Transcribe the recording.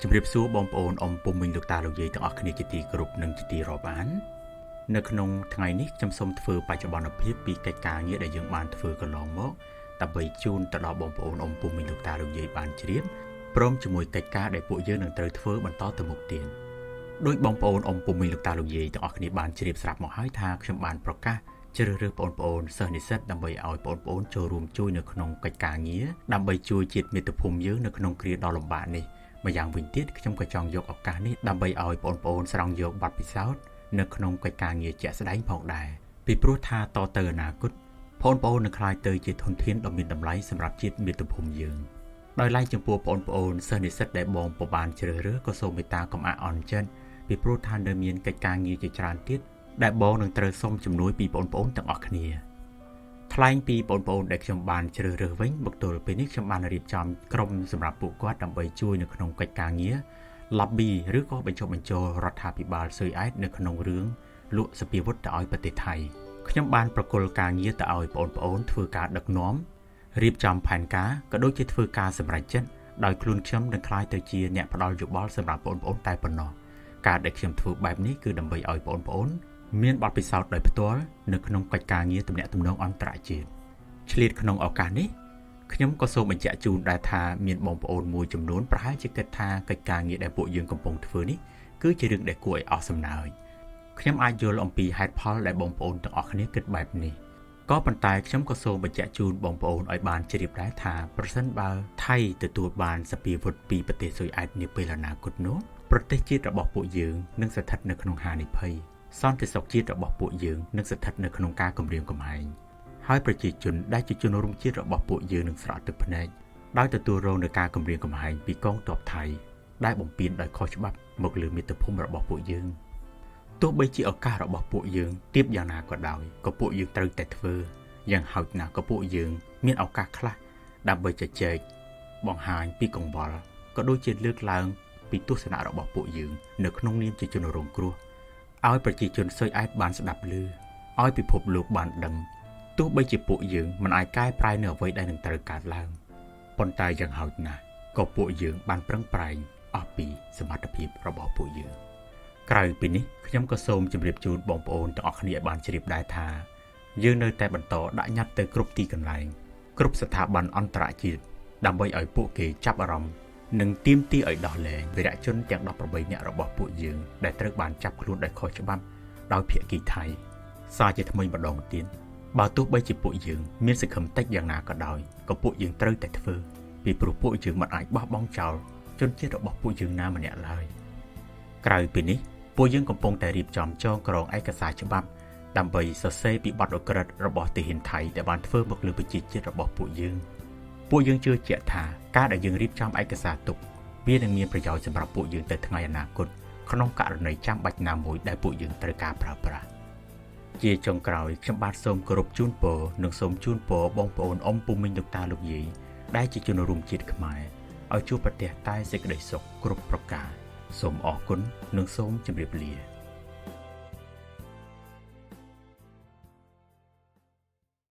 ជម្រាបសួរបងប្អូនអ៊ំពុំមីងលោកតាលោកយាយទាំងអស់គ្នាជាទីគោរពនិងជាទីរាប់អាននៅក្នុងថ្ងៃនេះខ្ញុំសូមធ្វើបច្ចុប្បន្នភាពពីកិច្ចការងារដែលយើងបានធ្វើកន្លងមកដើម្បីជូនទៅដល់បងប្អូនអ៊ំពុំមីងលោកតាលោកយាយបានជ្រាបព្រមជាមួយកិច្ចការដែលពួកយើងនឹងត្រូវធ្វើបន្តទៅមុខទៀតដោយបងប្អូនអ៊ំពុំមីងលោកតាលោកយាយទាំងអស់គ្នាបានជ្រាបស្រាប់មកហើយថាខ្ញុំបានប្រកាសជ្រើសរើសបងប្អូនសិស្សនិស្សិតដើម្បីឲ្យបងប្អូនចូលរួមជួយនៅក្នុងកិច្ចការងារដើម្បីជួយជាតិមាតុភូមិយើងនៅក្នុងគ្រាដ៏លំបាកនេះម្យ៉ាងវិញទៀតខ្ញុំក៏ចង់យកឱកាសនេះដើម្បីឲ្យបងប្អូនស្រង់យកបទពិសោធន៍នៅក្នុងកិច្ចការងារជាក់ស្ដែងផងដែរពីព្រោះថាតទៅអនាគតបងប្អូននឹងក្លាយទៅជាធនធានដ៏មានតម្លៃសម្រាប់ជាតិមាតុភូមិយើងដោយឡែកចំពោះបងប្អូនសិស្សនិស្សិតដែលបងប្របានជ្រើសរើសក៏សូមមេត្តាកុំអាក់អន់ចិត្តពីព្រោះថានៅមានកិច្ចការងារជាច្រើនទៀតដែលបងនឹងត្រូវសុំជំនួយពីបងប្អូនទាំងអស់គ្នាថ្លែងពីបងប្អូនដែលខ្ញុំបានជ្រើសរើសវិញមកទល់ពេលនេះខ្ញុំបានរៀបចំក្រុមសម្រាប់ពួកគាត់ដើម្បីជួយនៅក្នុងកិច្ចការងារ lobby ឬក៏បញ្ចុះបញ្ចូលរដ្ឋាភិបាលស៊ុយអែតនៅក្នុងរឿងលក់សព្វាវុធទៅឲ្យប្រទេសថៃខ្ញុំបានប្រគល់ការងារទៅឲ្យបងប្អូនធ្វើការដឹកនាំរៀបចំផែនការក៏ដូចជាធ្វើការសម្រេចចិត្តដោយខ្លួនខ្ញុំនឹងក្លាយទៅជាអ្នកផ្ដល់យោបល់សម្រាប់បងប្អូនតែប៉ុណ្ណោះការដែលខ្ញុំធ្វើបែបនេះគឺដើម្បីឲ្យបងប្អូនមានបទពិសោធន៍ដោយផ្ទាល់នៅក្នុងកិច្ចការងារទំនាក់ទំនងអន្តរជាតិឆ្លៀតក្នុងឱកាសនេះខ្ញុំក៏សូមបញ្ជាក់ជូនដែរថាមានបងប្អូនមួយចំនួនប្រហែលជាគិតថាកិច្ចការងារដែលពួកយើងកំពុងធ្វើនេះគឺជារឿងដែលគួរឲ្យអស់សំណើចខ្ញុំអាចយល់អំពីហេតុផលដែលបងប្អូនទាំងអស់គ្នាគិតបែបនេះក៏ប៉ុន្តែខ្ញុំក៏សូមបញ្ជាក់ជូនបងប្អូនឲ្យបានជ្រាបដែរថាប្រសិនបើថៃទទួលបានសព្វាវុធពីប្រទេសស៊ុយអែតនាពេលអនាគតនោះប្រទេសជាតិរបស់ពួកយើងនឹងស្ថិតនៅក្នុងហានិភ័យសន្តិសុខជាតិរបស់ពួកយើងនឹងស្ថិតនៅក្នុងការគំរាមកំហែងហើយប្រជាជនដែលជាជនរួមជាតិរបស់ពួកយើងនឹងស្រក់ទឹកភ្នែកដោយទទួលរងនឹងការគំរាមកំហែងពីកងទ័ពថៃដែលបំពានដោយខុសច្បាប់មកលើមាតុភូមិរបស់ពួកយើងទោះបីជាឱកាសរបស់ពួកយើងទាបយ៉ាងណាក៏ដោយក៏ពួកយើងត្រូវតែធ្វើយ៉ាងហោចណាស់ក៏ពួកយើងមានឱកាសខ្លះដើម្បីជជែកបង្ហាញពីកង្វល់ក៏ដូចជាលើកឡើងពីទស្សនៈរបស់ពួកយើងនៅក្នុងនាមជាជនរងគ្រោះឲ្យប្រជាជនស៊ុយអែតបានស្ដាប់ឮឲ្យពិភពលោកបានដឹងទោះបីជាពួកយើងមិនអាចកែប្រែនៅអ្វីដែលនឹងត្រូវកើតឡើងប៉ុន្តែយ៉ាងហោចណាស់ក៏ពួកយើងបានប្រឹងប្រែងអស់ពីសមត្ថភាពរបស់ពួកយើងក្រៅពីនេះខ្ញុំក៏សូមជម្រាបជូនបងប្អូនទាំងអស់គ្នាឲ្យបានជ្រាបដែរថាយើងនៅតែបន្តដាក់ញត្តិទៅគ្រប់ទីកន្លែងគ្រប់ស្ថាប័នអន្តរជាតិដើម្បីឲ្យពួកគេចាប់អារម្មណ៍និងទាមទារឲ្យដោះលែងវីរជនទាំង18នាក់របស់ពួកយើងដែលត្រូវបានចាប់ខ្លួនដោយខុសច្បាប់ដោយភាគីថៃសារជាថ្មីម្ដងទៀតបើទោះបីជាពួកយើងមានសង្ឃឹមតិចយ៉ាងណាក៏ដោយក៏ពួកយើងត្រូវតែធ្វើពីព្រោះពួកយើងមិនអាចបោះបង់ចោលជនជាតិរបស់ពួកយើងណាម្នាក់ឡើយក្រៅពីនេះពួកយើងកំពុងតែរៀបចំចងក្រងឯកសារច្បាប់ដើម្បីសរសេរពីបទឧក្រិដ្ឋរបស់ទាហានថៃដែលបានធ្វើមកលើប្រជាជាតិរបស់ពួកយើងពួកយើងជឿជាក់ថាការដែលយើងរៀបចំឯកសារទុកវានឹងមានប្រយោជន៍សម្រាប់ពួកយើងទៅថ្ងៃអនាគតក្នុងករណីចាំបាច់ណាមួយដែលពួកយើងត្រូវការប្រើប្រាស់ជាចុងក្រោយខ្ញុំបាទសូមគោរពជូនពរនិងសូមជូនពរបងប្អូនអ៊ំពូមីងលោកតាលោកយាយដែលជាជនរួមជាតិខ្មែរឲ្យជួបប្រទះតែសេចក្តីសុខគ្រប់ប្រការសូមអរគុណនិងសូមជម្រាបលា។